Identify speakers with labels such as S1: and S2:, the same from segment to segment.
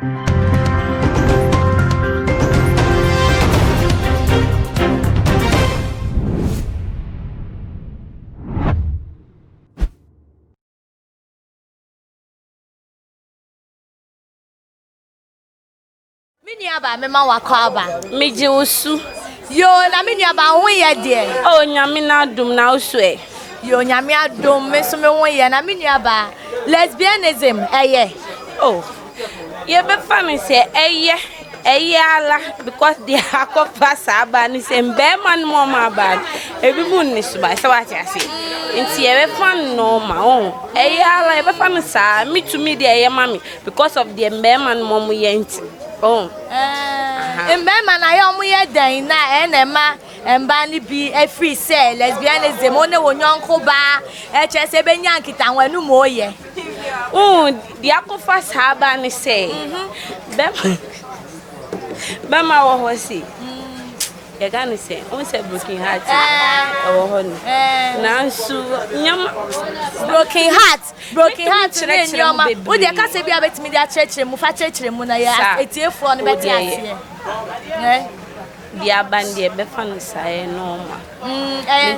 S1: Me nua ba mema wakɔ aba.
S2: Megye wo su.
S1: Yoo na me nua ba wo ho yɛ deɛ.
S2: Oh nyame n'adom na wo so ɛ.
S1: Yoo nyame adom me nso me ho yɛ na me nua ba lesbianism ɛyɛ.
S2: Oh yɛbɛfa no sɛ ɛyɛ ɛyɛ ala because deɛ akɔfa saa aba no sɛ mbɛɛma no mu ɔmo aba no ebi mu nni so ba sɛ wate ase nti yɛbɛfa no normal oh ɛyɛ ala yɛbɛfa no saa metumi deɛ ɛyɛ ma me Because of deɛ mmarima no wɔn yɛ nti. Oh.
S1: Eh, mmarima na yɛ wɔn yɛ dɛn na ɛna ɛma mmaa no bi afiri sɛ lesbianism wo ne wo nyɔnko baa ɛkyerɛ sɛ ɛbɛnya nkitaho ɛno mu ɔyɛ.
S2: Mm, deɛ akɔfa saa ba ne sɛ mhm. bɛma bɛma wɔ hɔ se yɛka ne sɛ wohu sɛ broken heart ɛwɔ hɔ no nanso nyama
S1: broken heart Broken heart ne nneɛma. Wo deɛ kasa bi a bɛtumi de akyerɛkyerɛ mu fa kyerɛkyerɛ mu na yɛ atiefoɔ no bɛte aseɛ.
S2: Deɛ aba no deɛ bɛfa no saa yɛ nɔɔma.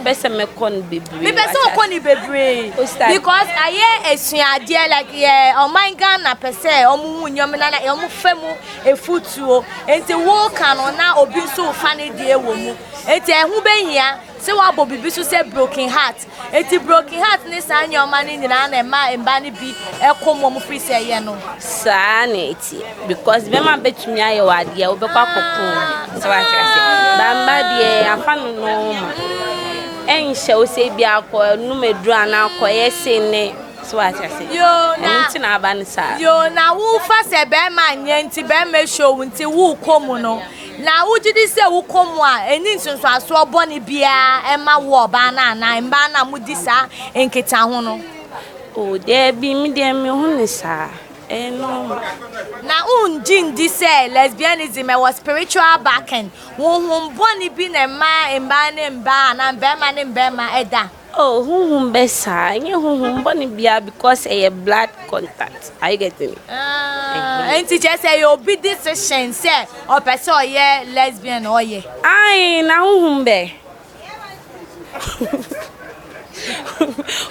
S2: Mepɛ sɛ mɛkɔ no bebree.
S1: Mepɛ sɛ ɔkɔ no bebree because ayɛ esuadeɛ like yɛ ɔman Ghana pɛ sɛ ɔmo hu nneɛma na ɔmo fa mu efutuo nti wo ka no na obi nso fa ne deɛ wɔ mu nti ɛho bɛhia sɛ wabɔ biribi so sɛ broken heart. Enti broken heart ne saa nneɛma no nyinaa na ɛma mmaa no bi kɔ mu a wɔfiri sɛ ɛyɛ no.
S2: Saa na ɛteɛ because bɛma bɛtumi ayɛ wɔ adeɛ wobɛkɔ akɔko sɛ wate ase ba mma deɛ afa no nɔɔma ɛnhyɛ wo sɛ bi akɔ num aduru anaa akɔyɛ se ne sɛ wate ase ɛno nti na aba no saa.
S1: Yoo na wofa sɛ bɛrima nyɛ nti bɛrima show nti wokɔ mu no. Na wogye di sɛ wokɔ mu a, enni nsunsuansoɔ bɔne biara mma wo ɔbaa no anaa mmaa no a modi saa nkitaho no?
S2: Oh, daabi, me deɛ menhu no saa. Ɛyɛ normal.
S1: Na wongye ndi sɛ lesbianism ɛwɔ spiritual backing, honhom bɔne bi na ɛma mmaa ne mmaa anaa mmarima ne mmarima da?
S2: Oh honhom bɛ saa ɛnyɛ honhom bɔne biara because ɛyɛ blood contact are you getting me?
S1: Ah, nti kyerɛ sɛ ɛyɛ obi decision sɛ ɔpɛ sɛ ɔyɛ lesbian na ɔyɛ.
S2: Ae na honhom bɛ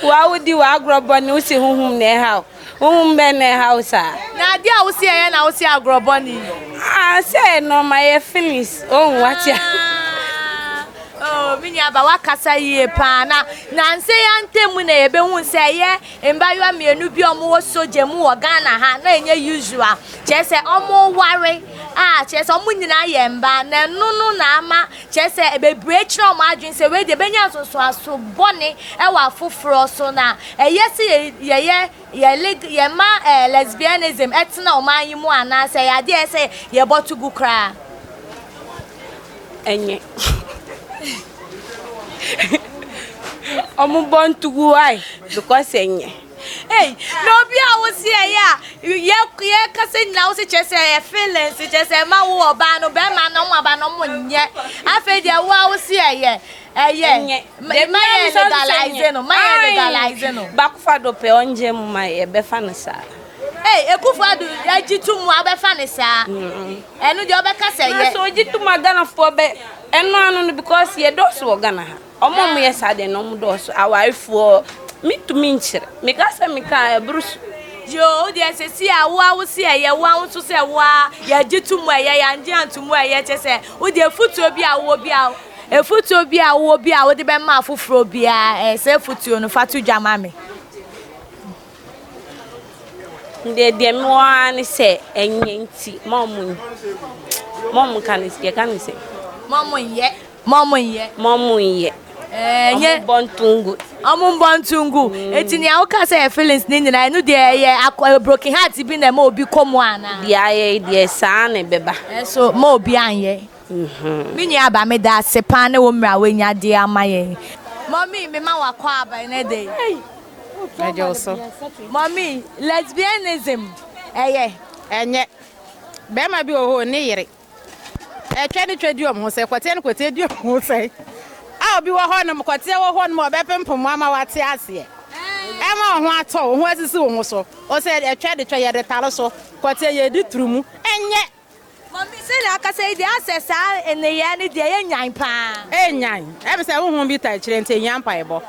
S2: wa wodi w'agorɔ bɔne wosi honhom na ɛha wo honhom bɛ na ɛha wo saa.
S1: Na adeɛ a wosi ɛyɛ na wosi agorɔ bɔne yi.
S2: Ah sɛ nɔɔma yɛ feelings ohun wate a.
S1: Oh, me nua ba wakasa yie paa na nansa yi antam na yɛbɛhu sɛ ɛyɛ mbayewa mmienu bi a wɔwɔ sogya mu wɔ Ghana ha na ɛnyɛ usual kyerɛ sɛ wɔware a kyerɛ sɛ wɔn nyinaa yɛ mmaa na ɛno no na ama kyerɛ sɛ bebree kyerɛ wɔn adwene sɛ wei deɛ ɛbɛnya nsonsoaso bɔne ɛwɔ afoforɔ so na ɛyɛ sɛ yɛyɛ yɛ yɛma eh, lesbianism ɛtena ɔman yi mu anaasɛ ɛyɛ adeɛ sɛ yɛbɔ to gu koraa.
S2: Ɛnyɛ. Ɔmo bɔ ntugu why? Because ɛnyɛ.
S1: Hey, na obi a wosi ɛyɛ a yɛ yɛ kasa nyinaa wosi kyerɛ sɛ ɛyɛ feelings kyerɛ sɛ ɛma wo ɔbaa no bɛrima no ɔmo aba no ɔmo nyɛ afei deɛ wo a wosi ɛyɛ ɛyɛ
S2: Ɛnyɛ.
S1: ma yɛ legalize no ma yɛ legalize no.
S2: Baako fa do pɛ ɔngye mu ma yɛ bɛfa no saa.
S1: Hey, Akufo Addo agye to mu a wobɛfa no saa? Ɛno deɛ wobɛka sɛ yɛ.
S2: Nanso ogye to mu a Ghanafoɔ bɛ ɛno ano no because yɛ dɔɔso wɔ Ghana ha. Ɔmo a ɔmo yɛ saa deɛ no ɔmo dɔɔso. Awarefoɔ mentumi nkyerɛ. Meka sɛ meka a ɛboro so.
S1: Yoo wo deɛ sɛsi a wo a wo se ɛyɛ wo a wo nso sɛ wo a yɛgye to mu ɛyɛ yɛangye anto mu ɛyɛ kyɛ sɛ wo deɛ afutuo bi a wowɔ bi a afutuo bi a wowɔ bi a wode bɛma afoforɔ biara ɛɛ sɛ afutuo no fa to dwa ma me.
S2: Deɛ deɛ mewɔ ara ne sɛ ɛnyɛ nti ma ɔmo ma ɔmo ka ne yɛka ne sɛ.
S1: Ma ɔmo nyɛ ma ɔmo nyɛ.
S2: Ma ɔmo nyɛ.
S1: Ɛnyɛ.
S2: Ɔmo bɔ ntungu.
S1: Ɔmo mbɔ ntungu. Eti nea woka sɛ yɛ feelings ne nyinaa ɛno deɛ ɛyɛ akɔ broken heart bi na ɛma obi kɔ mu anaa.
S2: Deɛ ayɛ yi deɛ saa na ɛbɛba.
S1: Ɛso ma obi anyɛ. Me nua ba meda ase paa ne wo mmerɛ a wanya de ama yɛn. Mummy me ma wakɔ aba ɛnɛ da yi.
S3: Mɛgye wo so.
S1: Mummy lesbianism ɛyɛ?
S3: Ɛnyɛ. Bɛrima bi wɔ hɔ ɔnni yere. Ɛtwɛ ne twɛ di wɔn ho sɛ, kɔteɛ ne kɔteɛ di wɔn ho sɛ. A obi wɔ hɔnom, kɔteɛ wɔ hɔnom a ɔbɛpempem wo ama woate aseɛ. Ɛma wo ho atɔ wo, wo ho asisi wo ho so. Ɔsɛ ɛtwɛ de twɛ, yɛde tare so, kɔteɛ yɛdi turu mu. Ɛnyɛ.
S1: Mummy, sɛnea akasa yi deɛ, asɛ saa nneyɛɛ no deɛ ɛyɛ nyan paa.
S3: Ɛyɛ nyan. Ɛyɛ sɛ honhom bi taa akyire nti ɛhia mpaebɔ.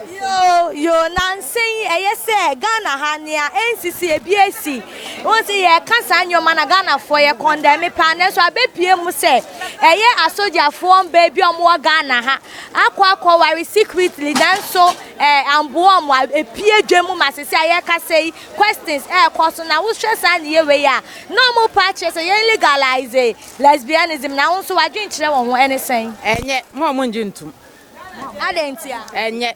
S1: Yoo yoo nansa yi ɛyɛ sɛ Ghana ha nea ɛnsisi ebi asi. Wohu sɛ yɛka saa nneɛma na Ghanafoɔ yɛ kɔndɛme paa nanso abɛpue mu sɛ ɛyɛ asogyafoɔ mbaa bi a wɔwɔ Ghana ha akɔ akɔware secretly nanso eh, amboa wɔn a epie dwa mu ma sisi a yɛkasa yi questions ɛrekɔ so na wohwɛ saa nneyɛ wei a na wɔn pa akyerɛ sɛ yɛn legalize lesbianism na wo nso w'adwenkyerɛ wɔ ho ɛne sɛn?
S3: Ɛnyɛ, mo a mongye ntom.
S1: Adɛn ntia?
S3: Ɛnyɛ.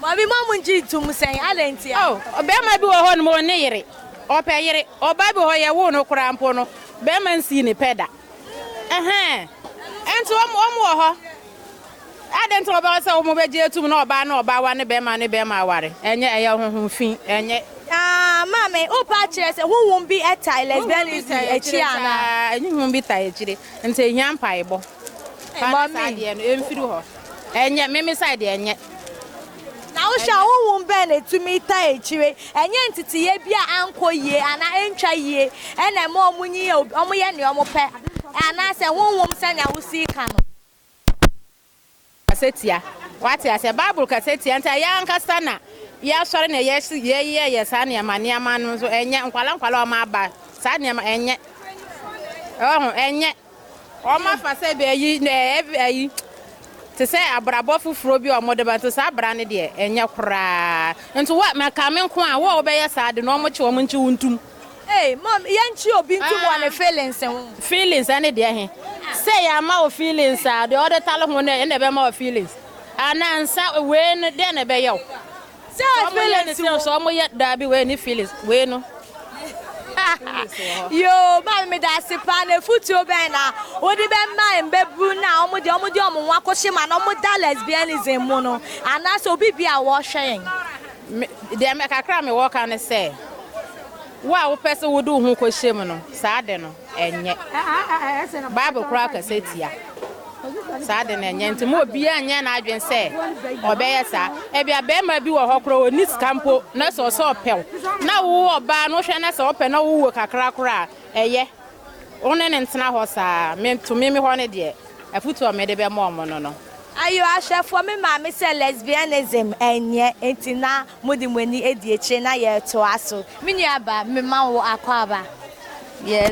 S1: Mami, mo a mongye ntom sɛn? Adɛn ntia?
S3: Oh, ɔbarima bi wɔ hɔ nom, ɔnni yere. Ɔpɛ yere. Ɔbaa bi wɔ hɔ, yɛwoo no koraa mpo no, barima nsii ne pɛ da. Ɛhɛn. Ɛnti wɔn, wɔn wɔ hɔ. Adɛn nti na wɔbɛka sɛ wɔbɛgye atum na ɔbaa ne ɔbaa aware ne barima ne barima aware? Ɛnyɛ, ɛyɛ honhom fi. Ɛnyɛ.
S1: Ah, maame, wopɛ akyerɛ sɛ honhom bi tae lesbianism akyi anaa?
S3: Honhom bi tae akyire, nti ehia mpaebɔ. Fa na saa adeɛ no ɛmfiri hɔ. Ɛnyɛ, me me side deɛ ɛnyɛ.
S1: Na wohwɛ a honhom bɛn na ɛtumi taa akyire? Ɛnyɛ nteteyɛ bi a ankɔ yie anaa ɛntwa yie na ɛma wɔn nyin yɛ wɔn yɛ nea wɔn pɛ anaasɛ honhom sɛnea wosi ka no?
S3: Kasa tia. Wate aseɛ? Bible kasa tia nti yɛn ankasa na yɛasɔre na yɛyɛ yɛ saa nneɛma nneɛma no nso ɛnyɛ nkwala nkwala a wɔn aba saa nneɛma ɛnyɛ. Ɛwɔ ho ɛnyɛ. Wɔafa sɛ bi ayi na ɛyɛ ayi te sɛ abrabɔ foforɔ bi a wɔde ba nti saa bra no deɛ ɛnyɛ koraa nti wo a mɛka me nko a wo a wobɛyɛ saa de no wɔn kye wɔn nkye wo ntum.
S1: Ei mom yɛnkye obi ntum wɔ ne feelings ho.
S3: Feelings ɛne deɛ he? Sɛ yɛama wo feelings a deɛ ɔde tale ho no ɛna ɛbɛma wo feelings anaa nsa wei no deɛ na ɛbɛyɛ wo.
S1: Sɛ feelings wɔ.
S3: Sɛ ɔmo yɛ daabi wei ne feelings wei no.
S1: Yoo maame meda ase paa na efutuo bɛn na wode bɛma mbabunu no a ɔmo deɛ ɔmo de ɔmo ho akɔhyɛ mu anaa ɔmo da lesbianism mu no anaasɛ obi bi a wɔhwɛ yɛn.
S3: Me deɛ me kakra a mewɔ ka ne sɛ wo a wopɛ sɛ wode wo ho kɔhyɛ mu no saa de no ɛnyɛ. Bible koraa kasa tia. Saa de no ɛnyɛ. Nti mo obiara nyɛ n'adwene sɛ ɔbɛyɛ saa. Ebia barima bi wɔ hɔ koraa ɔnni sika mpo na sɛ ɔsɛ ɔpɛ wo na wo ɔbaa no wohwɛ na sɛ ɔpɛ na wowɔ kakra koraa a, ɛyɛ. Wo ne no ntena hɔ saa. Me to me me hɔ no deɛ, afotuo a mede bɛma wɔn no no.
S1: Ayo ahwɛfoɔ me maame sɛ lesbianism ɛnyɛ nti na mode mo ani adi akyire na yɛretoa so. Me nua ba me ma wo akwaaba.
S2: Yɛ.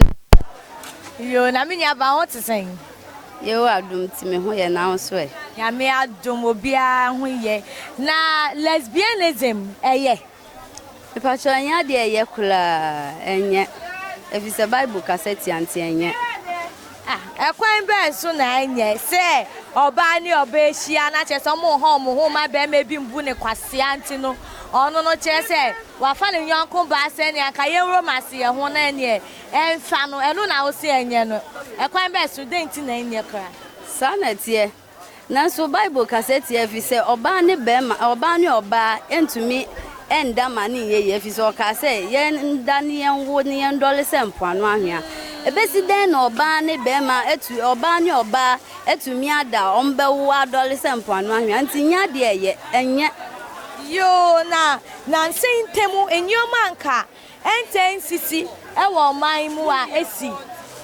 S1: Yoo na me nua ba wo ho te sɛn?
S2: Yehowa adom nti me ho yɛ na wo nso ɛ?
S1: Nyame adom obiara ho yɛ. Na lesbianism ɛyɛ?
S2: Mepakyɛw ɛnyɛ adeɛ a ɛyɛ koraa, ɛnyɛ, efisɛ Bible kasa tia nti ɛnyɛ.
S1: Ah, ɛkwan bɛn so na ɛnyɛ sɛ ɔbaa ne ɔbaa ahyia na kyerɛ sɛ wɔnha wɔn ho mma barima bi mbu no kwasea nti no, ɔno no kyerɛ sɛ wafa ne yɔnko baa sɛnea anka yɛn romance yɛ ho na ɛneɛ ɛmfa no, ɛno na wose ɛnyɛ no? Ɛkwan bɛn so, dɛn nti na ɛnyɛ koraa?
S2: Saa na ɛteɛ. Nanso Bible kasa tia efisɛ ɔbaa ne barima, ɔbaa ne ɔbaa ntumi nda ma no nyɛ yie efisɛ ɔkaa sɛ yɛnda ne yɛnwo ne yɛndɔre sɛ mpoano anhwea. Ebesi dɛn na ɔbaa ne barima atu ɔbaa ne ɔbaa atumi ada a wɔbɛwo adɔre sɛ mpoano anhwea? Nti nyɛ adeɛ a ɛyɛ, ɛnyɛ.
S1: Yoo, na nansa yi ntam nneɛma anka Ɛnkyɛ nsisi wɔ ɔman mu a esi.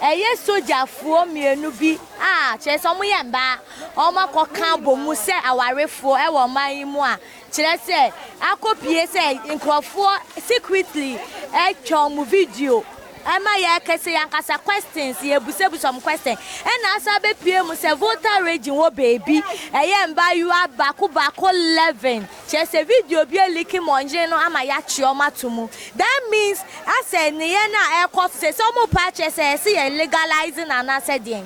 S1: Ɛyɛ sogyafoɔ mienu bi a kyerɛ sɛ wɔn yɛ mmaa, wɔn akɔ ka abɔ mu sɛ awarefoɔ wɔ ɔman yi mu a kyerɛ sɛ akɔ pie sɛ nkorɔfoɔ secretly atwa wɔn video ɛma yɛ kɛsɛ yɛn ankasa questions yɛ busabusa wɔn question ɛna asan abɛ pie mu sɛ Volta region hɔ baabi ɛyɛ mmaayewa baako baako 11 Kyerɛ sɛ video bi aliki ma ɔyere no ama yɛakye wɔn ato mu. That means asɛ nneyɛɛ no a ɛrekɔ so seesei wɔn repɛ akyerɛ sɛ ɛsɛ yɛ legalise no anaasɛ deɛn?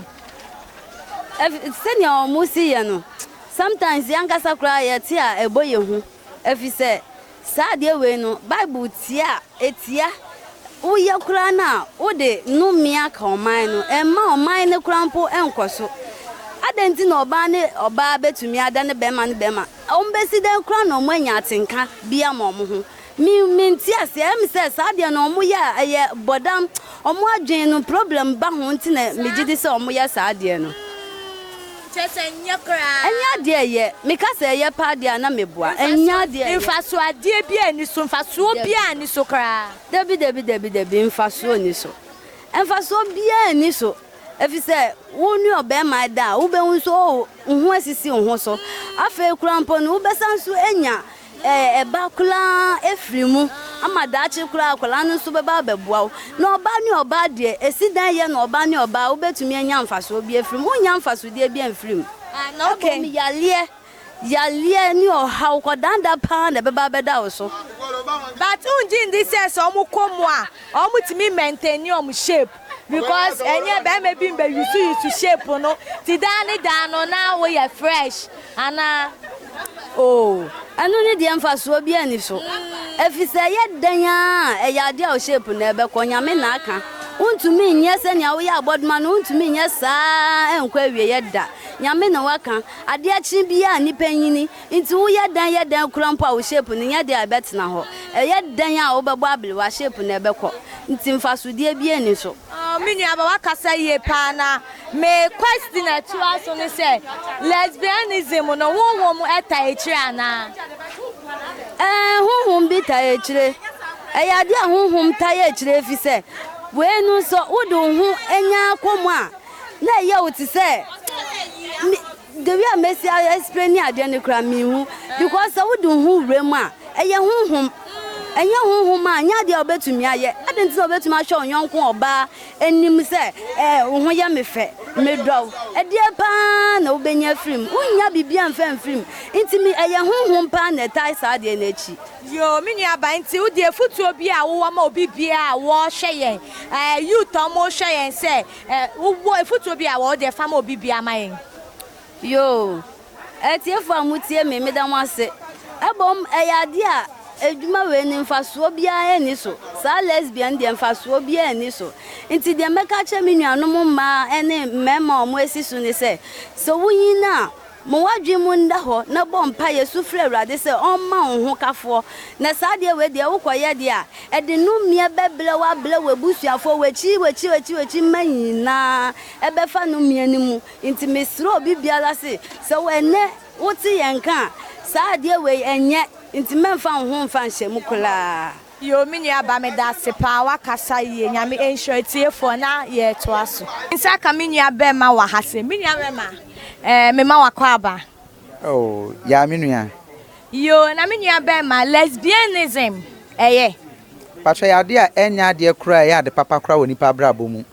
S2: Sɛnea wɔn si yɛ no sometimes yɛn ankasa koraa yɛte a ɛbɔ yɛn hu efisɛ saa adeɛ wei no bible tia ɛtia woyɛ koraa no a wode nnome aka ɔman no ɛmma ɔman no koraa mpo ɛnkɔ so adɛn nti na ɔbaa ne ɔbaa bɛtumi ada ne bɛrima ne bɛrima Wɔbɛsi dɛn koraa na wɔanya atenka bi ama wɔn ho? Me mente aseɛ, ɛyɛ me sɛ saa deɛ no wɔyɛ a ɛyɛ bɔdam, wɔn adwene no problem ba ho nti na megye di sɛ wɔyɛ saa adeɛ no.
S1: Kyerɛ sɛ ɛnyɛ koraa.
S4: Ɛnyɛ adeɛ a ɛyɛ. Meka sɛ ɛyɛ paa deɛ a na meboa. Ɛnyɛ adeɛ a ɛyɛ.
S1: Mfasoɔ adeɛ biara nni so. Mfasoɔ biara nni so koraa.
S4: Dabi dabi dabi dabi mfasoɔ nni so. Mfasoɔ biara nni so. Efisɛ wo ne ɔbarima da a, wobɛhu nso oh, wo ho asisi wo ho so. Afei koraa mpo no, wobɛsan nso anya ɛba koraa afiri mu ama daakye koraa akwadaa no nso bɛba abɛboa wo. Na ɔbaa ne ɔbaa deɛ, ɛsi dan yɛ na ɔbaa ne ɔbaa wobɛtumi anya mfasoɔ bi afiri mu. Wonnya mfasodeɛ bi amfiri mu. Mmom yareɛ, yareɛ ne ɔhaw, kɔdaanna paa na ɛbɛba abɛda wo so.
S1: But wongye ndi sɛ sɛ ɔmo kɔ mu a ɔmo tumi maintain ɔmo shape because ɛnyɛ bɛrima bi mbɛ yusu yusu shape no ti daa ne daa no na woyɛ fresh anaa.
S4: Oh, ɛno ne deɛ mfasoɔ biara nni so. Ɛfiri sɛ ɛyɛ dɛn ara a, ɛyɛ adeɛ a wo shape no ɛbɛkɔ. Nyame na aka. Wontumi nyɛ sɛnea woyɛ abɔdoma no, wontumi nyɛ saa ara nkɔ awieɛ da. Nyame na waka. Adeɛ kye biara a nnipa nyini. Nti woyɛ dɛn yɛ dɛn koraa mpo a wo shape no nyɛ deɛ a ɛbɛtena hɔ. Ɛyɛ dɛn a wobɛbɔ abelewa, shape no ɛbɛkɔ. Nti mfasodeɛ biara nni so.
S1: Oh me nuaba wakasa yie paa na me question a ɛtoa so ne sɛ lesbianism no honhom taa akyire anaa?
S4: Ɛɛ honhom bi taa akyire. Ɛyɛ adeɛ a honhom taa akyire efisɛ wei no sɛ wode wo ho nya kɔ mu a na ɛyɛ wo te sɛ The way a mesi a explain adeɛ no koraa menhu because sɛ wode wo ho wura mu a ɛyɛ honhom ɛnyɛ honhom a nyɛ adeɛ a wobɛtumi ayɛ adɛn nti na wobɛtumi ahwɛ wo yɔnko ɔbaa anim sɛ ɛɛ wo ho yɛ me fɛ medɔ wo ɛdeɛ paa na wobɛnya afiri mu wonnya biribiara mfa mfiri mu nti me ɛyɛ honhom paa na ɛtae saa adeɛ no akyi.
S1: Yoo me nua baa nti wo deɛ afutuo bi a wowɔ ma obi biara a wɔhwɛ yɛn ɛɛ youth a wɔhwɛ yɛn sɛ Ɛ, wowɔ afotuo bi a wɔ wo deɛ fa ma obi biara ma yɛn.
S4: Yoo, atiefoɔ a motie me, meda mo ase. Ɛbom, ɛyɛ adeɛ a adwuma wei no mfasoɔ biara nni so. Saa lesbian deɛ mfasoɔ biara nni so. Nti deɛ mɛka akyerɛ me nuanom mmaa ne mmarima a wɔasi so ne sɛ, sɛ wonyin a, Ma w'adwene mu nna hɔ na bɔ mpaeɛ su frɛ Awurade sɛ ɔmma wo hokafoɔ. Na saa adeɛ wei deɛ wokɔyɛ deɛ a, ɛde nnomeɛ bɛbrɛ wo abrɛ w'abusuafoɔ, w'akyi, w'akyi, w'akyi, w'akyi mma nyinaa ɛbɛfa nnomeɛ no mu. Nti mesrɛ obi biara se, sɛ wo ɛnnɛ wote yɛn nka a, saa adeɛ wei ɛnyɛ, nti mɛmfa wo ho mfa nhyɛ mu koraa.
S1: Yoo me nua ba medase paa wakasa yie nyame nhyira atiefoɔ na yɛtoa so. Nsa ka me nua bɛma wɔ ha se me nua bɛma eh me ma wakɔ aba.
S5: Oh yaa me nua.
S1: Yoo na me nua bɛma lesbianism ɛyɛ.
S5: Patrɔ ɛyɛ adeɛ a ɛnyɛ adeɛ koraa a ɛyɛ ade papa koraa wɔ nipa abrabɔ mu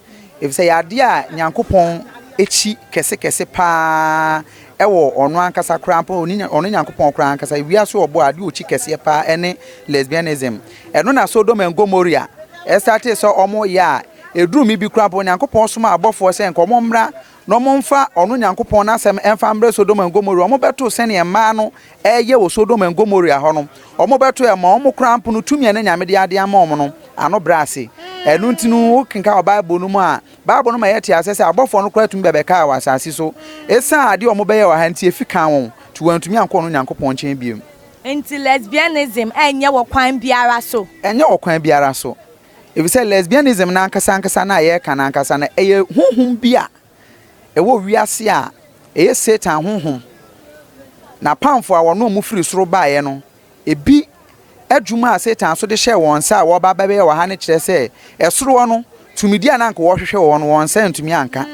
S5: efisɛ ɛyɛ adeɛ a Nyankopɔn kyi kɛse kɛse paa Ɛwɔ ɔno ankasa koraa mpo, ɔno Nyankopɔn koraa ankasa, wiase a ɔbɔɔ adeɛ a ɔkyi kɛseɛ paa ɛne lesbianism. Ɛno na Sodom and Gomorrah ɛstartee sɛ ɔmo yɛ a, ɛduru me bi koraa mpo, Nyankopɔn somaa abɔfoɔ sɛ nka ɔmo mmra na ɔmo mfa ɔno Nyankopɔn n'asɛm ɛmfa mbrɛ Sodom and Gomorrah. Ɔmo bɛtoo sɛdeɛ mmaa no ɛɛyɛ wɔ Sodom and Gomorrah hɔ no, ɔmo bɛtoo ɛma ɔmo koraa mpo no tumi a na Nyame de adeɛ ama ɔmo no ano brɛ ase. Ɛno nti no, wo kenkan wɔ Bible no mu a, Bible no ma yɛte aseɛ sɛ abɔfoɔ no koraa tumi bɛbɛkaa wɔ asase so. Esiane adeɛ a wɔbɛyɛɛ wɔ ha nti, efi kaa wɔn, nti wɔantumi ankɔ ɔno Nyankopɔn nkyɛn bio.
S1: Enti lesbianism nyɛ wɔ kwan biara so.
S5: Ɛnyɛ wɔ kwan biara so. Efisɛ lesbianism no ankasa ankasa no a yɛreka no ankasa no, ɛyɛ honhom bi a ɛwɔ wiase a ɛyɛ Satan honhom. N'apamfo a wɔne wɔn firi soro baeɛ no, Ebi adwuma a Satan nso de hyɛɛ wɔn nsa a wɔreba abɛyɛ wɔ ha no kyerɛ sɛ ɛsoro hɔ no, tumidi a na anka wɔrehwehwɛ wɔ hɔ no, wɔn nsa antumi anka.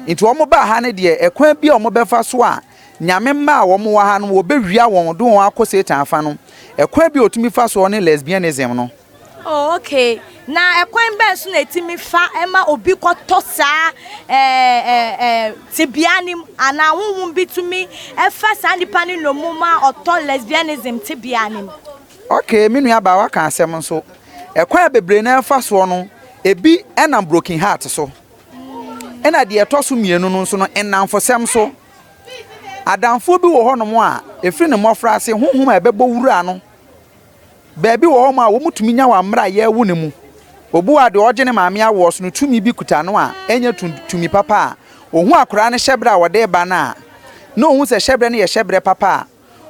S5: Nti wɔn baa ha no deɛ, ɛkwan bi a wɔbɛfa so a Nyame mma a wɔn wɔ ha no, wɔbɛwia wɔn de wɔn akɔ Satan afa no, ɛkwan bi a wɔtumi fa soɔ ne lesbianism no.
S1: Oh okay, na ɛkwan bɛn so na ɛtumi fa ma obi kɔtɔ saa ɛɛ ɛɛ tebea no mu anaa honhom bi tumi fa saa nipa no nnommum ma ɔtɔ lesbianism tebea no mu?
S5: Okay, me nua baa waka asɛm nso. Ɛkwan a bebree no ɛfa soɔ no, ebi ɛnam broken heart so. Ɛna deɛ ɛtɔ so mmienu no nso no, nnamfosɛm so. Adamfoɔ bi wɔ hɔnom a, ɛfiri ne mmɔfraase, honhom a ɛbɛbɔ wura no Baabi wɔ hɔ a wɔtumi nya wɔ mmerɛ a yɛrewo no mu. Obi wɔ a deɛ ɔregye ne maame awoɔ so no tumi bi kuta no a ɛnyɛ tumi papa a, ɔhu akwadaa no hyɛberɛ a wɔde reba no a, na ɔhu sɛ hyɛberɛ no yɛ hyɛberɛ papa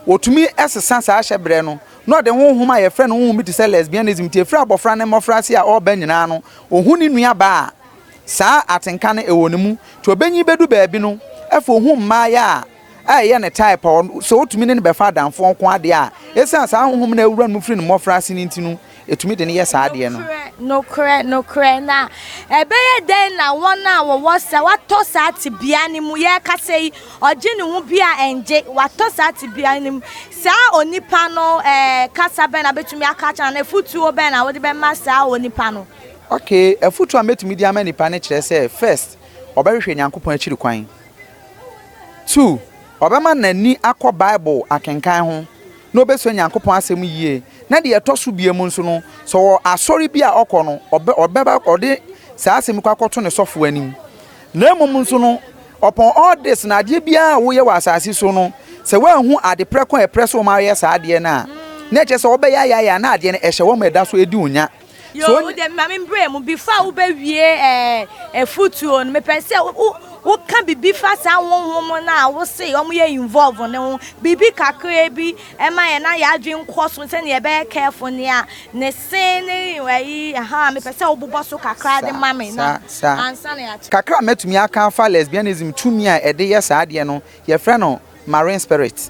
S5: a, ɔtumi sesa saa hyɛberɛ no na ɔde honhom a yɛfrɛ no honhom bi te sɛ lesbianism nti ɛfiri abɔfra no mmɔfraase a ɔreba nyinaa no, ɔhu ne nuabaa a, saa atenka no ɛwɔ ne mu. Nti ɔbɛnyin bɛdu baabi no, Afei ohu mmaayɛ a a ɛyɛ ne type a sɛ otumi ne no bɛfa adamfoɔ nko adeɛ a, esiane saa honhom no a awura no mu firi ne mmɔfraase no nti no, etumi de no yɛ saa adeɛ no.
S1: Nokorɛ, nokorɛ, na ɛbɛyɛ dɛn na wɔn a wɔwɔ sa, wɔatɔ saa tebea no mu, yɛrekasa yi, ɔgye ne ho bi a ɛngye, watɔ saa tebea no mu, saa onipa no, ɛɛ, kasa bɛn na bɛtumi aka akyerɛ no, anaa afutuo bɛn na wode bɛma saa onipa no?
S5: Okay, afutuo a mɛtumi de ama nipa no kyerɛ sɛ, first, ɔbɛhwehwɛ Nyankopɔn akyiri kwan. 2, Ɔbɛma n'ani akɔ Bible akenkan ho na obesua Nyankopɔn Asɛm yie. Na deɛ ɛtɔ so biom nso no, sɛ ɔwɔ asɔre bi a ɔkɔ no, ɔbɛ, ɔbɛba, ɔde saa asɛm yi kɔ akɔto ne sɔfo anim. Na mmom nso no, upon all this no, adeɛ biara a woyɛ wɔ asase so no, sɛ woanhu ade prɛko a ɛprɛ sɛ wɔayɛ saa adeɛ no a, na ɛkyerɛ sɛ wɔbɛyɛ ayɛ a na adeɛ no ɛhyɛ wɔn ma ɛda so ɛdi wo nya.
S1: Yo, wo de ma me mbrɛ mu before a wobɛwie eh, afutuo no, mepɛ sɛ wo woka biribi fa saa honhom no a wose wɔn yɛ involve no ho, biribi kakraa bi ɛma yɛn na yɛn adwene nkɔ so sɛnea yɛbɛyɛ careful nea ne se ne ayi ha mepɛ sɛ wobobɔ so kakra de ma me na ansa na yɛato.
S5: Kakra a mɛtumi aka afa lesbianism tumi a ɛde yɛ saa adeɛ no, yɛfrɛ no marine spirit.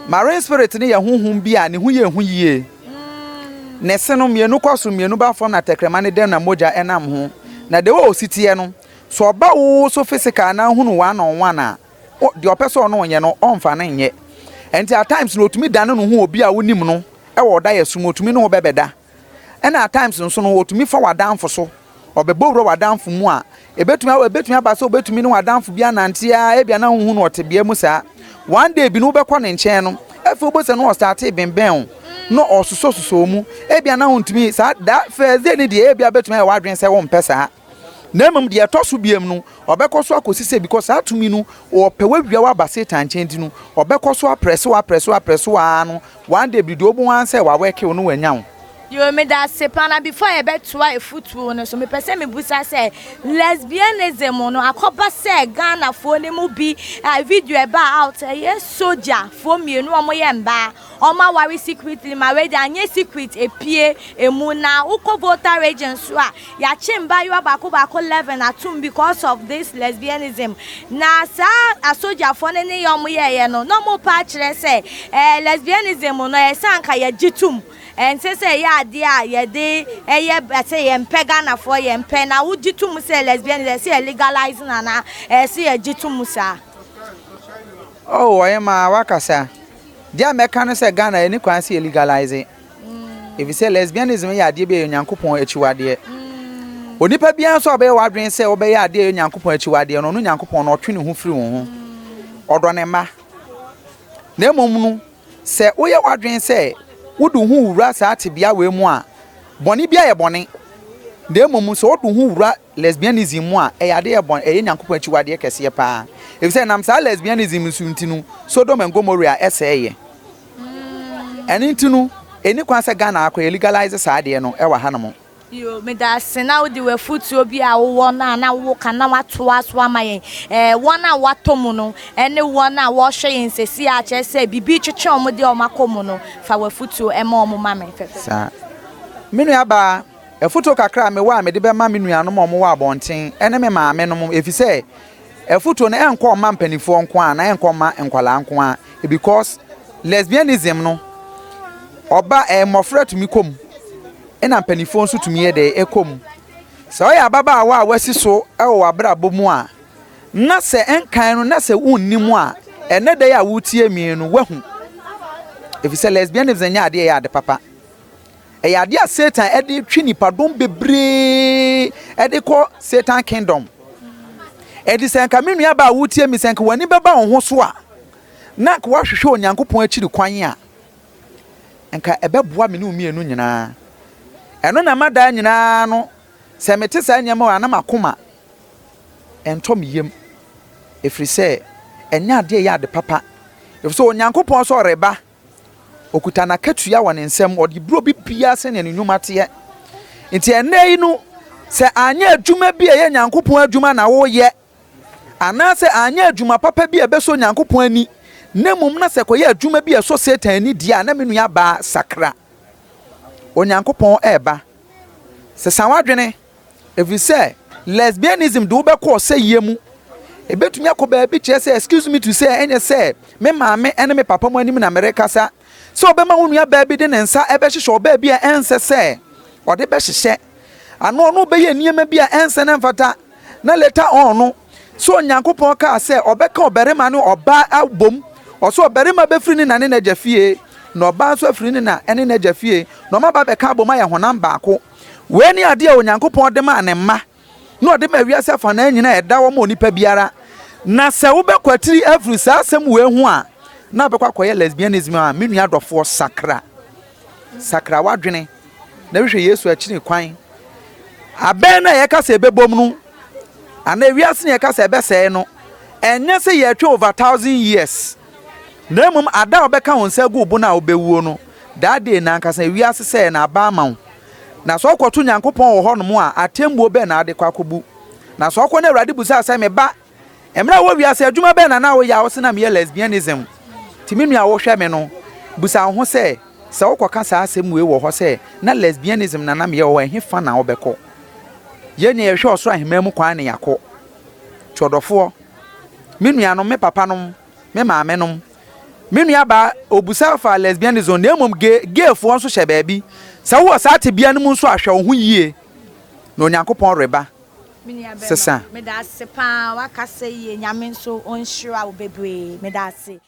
S5: Marine spirit no yɛ honhom bi a ne ho yɛ hu yie. Ne se no, mmienu kɔ soro, mmienu ba fam na tɛkrɛma no dɛm na mogya nam ho. Na the way ɔsi teɛ no, sɛ ɔba wo so physical anaa hunu one on one a, deɛ ɔpɛ sɛ ɔne wo nyɛ no, ɔmfa no nyɛ. Ɛnti at times no, ɔtumi dane ne ho obi a wonim no wɔ ɔdaeɛso mu, ɔtumi ne wo bɛbɛda. Ɛna at times nso no, ɔtumi fa w'adamfo so. Ɔbɛbɔ wura w'adamfo mu a, ɛbɛtumi, ɛbɛtumi aba sɛ ɔbɛtumi ne w'adamfo bi anante ara, ebia na wonhu no wɔ tebea mu saa. One day bi no wobɛkɔ ne nkyɛn no, afei wobɛhu sɛ na ɔstartee bembɛn wo, na ɔsosɔsosɔ wo mu. Ebia na wontumi, saa, that first day no deɛ, ebia wobɛtumi ayɛ w'adwene sɛ wompɛ saa. Na mmom deɛ ɛtɔ so biam no, ɔbɛkɔ so akɔsi sɛ, because saa tumi no, ɔpɛ wawia wo aba Satan nkyɛn nti no, ɔbɛkɔ so aprɛse wo, aprɛse wo, aprɛse wo ara no, one day bi deɛ wobɛhu ara ne sɛ wawɛke wo na wanya wo.
S1: Yoo medase paa na before yɛbɛtoa afutuo no so mepɛ sɛ mebusa sɛ lesbianism no akɔba sɛ Ghana foɔ no mu bi a video ɛbaa out ɛyɛ sogya foɔ mmienu ɔmo yɛ mbaa ɔmo aware secretly ma wei deɛ anyɛ secret epie emu na wokɔ Volta region so a yɛakye mbaayewa baako baako 11 atom because of this lesbianism na saa asogyafoɔ no ne yɛ ɔmo yɛɛyɛ no na ɔmo pɛ akyerɛ sɛ ɛɛ lesbianism no ɛyɛ sɛ anka yɛgye tom Ɛnsɛ sɛ ɛyɛ adeɛ a yɛde yɛ sɛ yɛmpɛ Ghanafoɔ yɛmpɛ na wogye to mu sɛ lesbianism ɛsɛ yɛ legalise no anaa ɛsɛ sɛ yɛgye to mu saa.
S5: Oh ɔhemaa wakasa. Deɛ a mɛka ne sɛ Ghana yɛnni kwan sɛ yɛ legalise. Efisɛ lesbianism yɛ adeɛ bi a ɛyɛ Onyankopɔn akyiwadeɛ. Onipa biara nso a ɔbɛyɛ w'adwene sɛ wobɛyɛ adeɛ a ɛyɛ Onyankopɔn akyiwadeɛ no, ɔno Nyankopɔn no ɔtwe ne ho firi wo ho. Ɔdɔ ne mma. Na mmom no, Sɛ woyɛ w'adwene sɛ wode wo ho wura saa tebea wei mu a, bɔne biara yɛ bɔne. Na mmom sɛ wode wo ho wura lesbianism mu a, ɛyɛ adeɛ bɔne, ɛyɛ Nyankopɔn akyiwadeɛ kɛseɛ paa. Efisɛ ɛnam saa lesbianism so nti no, Sodom and Gomorrah sɛeɛ. Ɛno nti no, ɛnni kwan sɛ Ghana akɔ yɛ legalise saa adeɛ no wɔ hanom.
S1: Yoo medase na wode w'afutuo bi a wowɔ no a na woka na watoa so ama yɛn ɛɛ wɔn a wɔatɔ mu no ɛne wɔn a wɔrehwɛ yɛn sɛsi a kyerɛ sɛ biribi twetwe wɔn de wɔn akɔ mu no fa w'afutuo ɛma wɔn ma me fɛfɛ.
S5: Saa. Me nua baa, afutuo kakra a mewɔ a mede bɛma me nuanom a wɔwɔ abɔnten ɛne me maame nom efisɛ afutuo no ɛnkɔ mma mpaninfoɔ nko ara anaa ɛnkɔ mma nkwadaa nko ara because lesbianism no ɔba ɛɛ mmɔfra tumi kɔ mu. ɛna mpanimfoɔ nso tumi yɛ dɛ ɛkɔ mu. Sɛ woyɛ ababaawa a woasi so wɔ w'abrabɔ mu a, na sɛ ɛnkan no na sɛ wonnim a, ɛnɛ da yi a woretie me no, woahu. Ɛfiri sɛ lesbianism nyɛ adeɛ ɛyɛ ade papa. Ɛyɛ adeɛ a Satan ɛde twe nipadɔm bebree ɛde kɔ Satan kingdom. Ɛde sɛ nka me nuabaa a woretie me sɛ nka w'ani bɛba wo ho so a, na nka woahwehwɛ Onyankopɔn akyiri kwan a, Nka ɛbɛboa me ne wo mmienu nyinaa. Ɛno na ɛma daa nyinaa no, sɛ mete saa nneɛma wei a, na m'akoma ntɔ me yam, ɛfiri sɛ ɛnyɛ adeɛ a ɛyɛ ade papa. Ɛfiri sɛ Onyankopɔn sɛ ɔreba, ɔkuta n'akatua wɔ ne nsam, ɔde brɛ obi biara sɛnea ne nnwuma teɛ. Nti ɛnnɛ yi no, sɛ anyɛ adwuma bi a ɛyɛ Nyankopɔn adwuma na woyɛ, Anaasɛ anyɛ adwuma papa bi a ɛbɛsɔ Onyankopɔn ani, na mmom na sɛ ɛkɔyɛ adwuma bi a ɛsɔ Satan ani deɛ a, na me nuabaa, sakra. Onyankopɔn reba. Sesa w'adwene, ɛfiri sɛ lesbianism de wo bɛkɔ ɔsɛeɛ mu. Ɛbɛtumi akɔ baabi kyerɛ sɛ, excuse me to say, ɛnyɛ sɛ me maame ne me papa mu anim na merekasa, sɛ ɔbɛma wo nua baa bi de ne nsa ɛbɛhyehyɛ ɔbaa bi a ɛnsɛ sɛ ɔde bɛhyehyɛ ano, ɔno bɛyɛ nneɛma bi a ɛnsɛ ne mfata. Na later on no, sɛ Onyankopɔn kaa sɛ ɔbɛka ɔbarima ne ɔbaa abom, ɔsɛ ɔbarima bɛfiri ne na ne n'agya fie, na ɔbaa nso afiri ne na ne n'agya fie, na ɔma ba bɛka abom ayɛ honam baako. Wei ne adeɛ a Onyankopɔn de maa ne mma na ɔde ma wiase afanaa nyinaa, ɛda hɔ ma onipa biara. Na sɛ wobɛkɔ afiri saa asɛm wei ho a, na wobɛkɔ akɔyɛ lesbianism a, me nua dɔfoɔ, sakra, sakra w'adwene na hwehwɛ Yesu akyiri kwan. Abɛn no a yɛka sɛ ɛbɛbom no anaa ewiase no yɛka sɛ ɛbɛsɛe no, ɛnyɛ sɛ yɛtwe over 1,000 years, na mmom ada a wɔbɛka wɔn nsa agu wo bo no a wobɛwuo no, that day na ankasa ewiase sɛɛ na aba ama wo. Na sɛ ɔkɔto Nyankopɔn wɔ hɔnom a, atemmuo bɛn na ade kɔ akɔbu? Na sɛ ɔkɔ no, Awurade busaa sɛ, "Me ba, mmerɛ a wɔ wiase, adwuma bɛn na na woyɛ a wose na meyɛ lesbianism?" Nti me nua a wohwɛ me no, busa wo ho sɛ, sɛ wokɔka saa asɛm wei wɔ hɔ sɛ na lesbianism na na meyɛ wɔ hɔ, ɛhe fa na wobɛkɔ? Yɛn nea yɛhwɛ ɔsoro ahemman mu kwan ne yɛakɔ. Nti ɔdɔfoɔ, me nuanom, me papanom, me maamenom, me nua baa obusa fa lesbianism, na mmom gay, gayfoɔ nso hyɛ baabi. Sɛ wowɔ saa tebea no mu nso a, hwɛ wo ho yie na Onyankopɔn reba.
S1: Me nua
S5: Sesa.
S1: bɛma, meda ase paa. Wakasa yie. Nyame nso ɔnhyira wo bebree. Meda ase.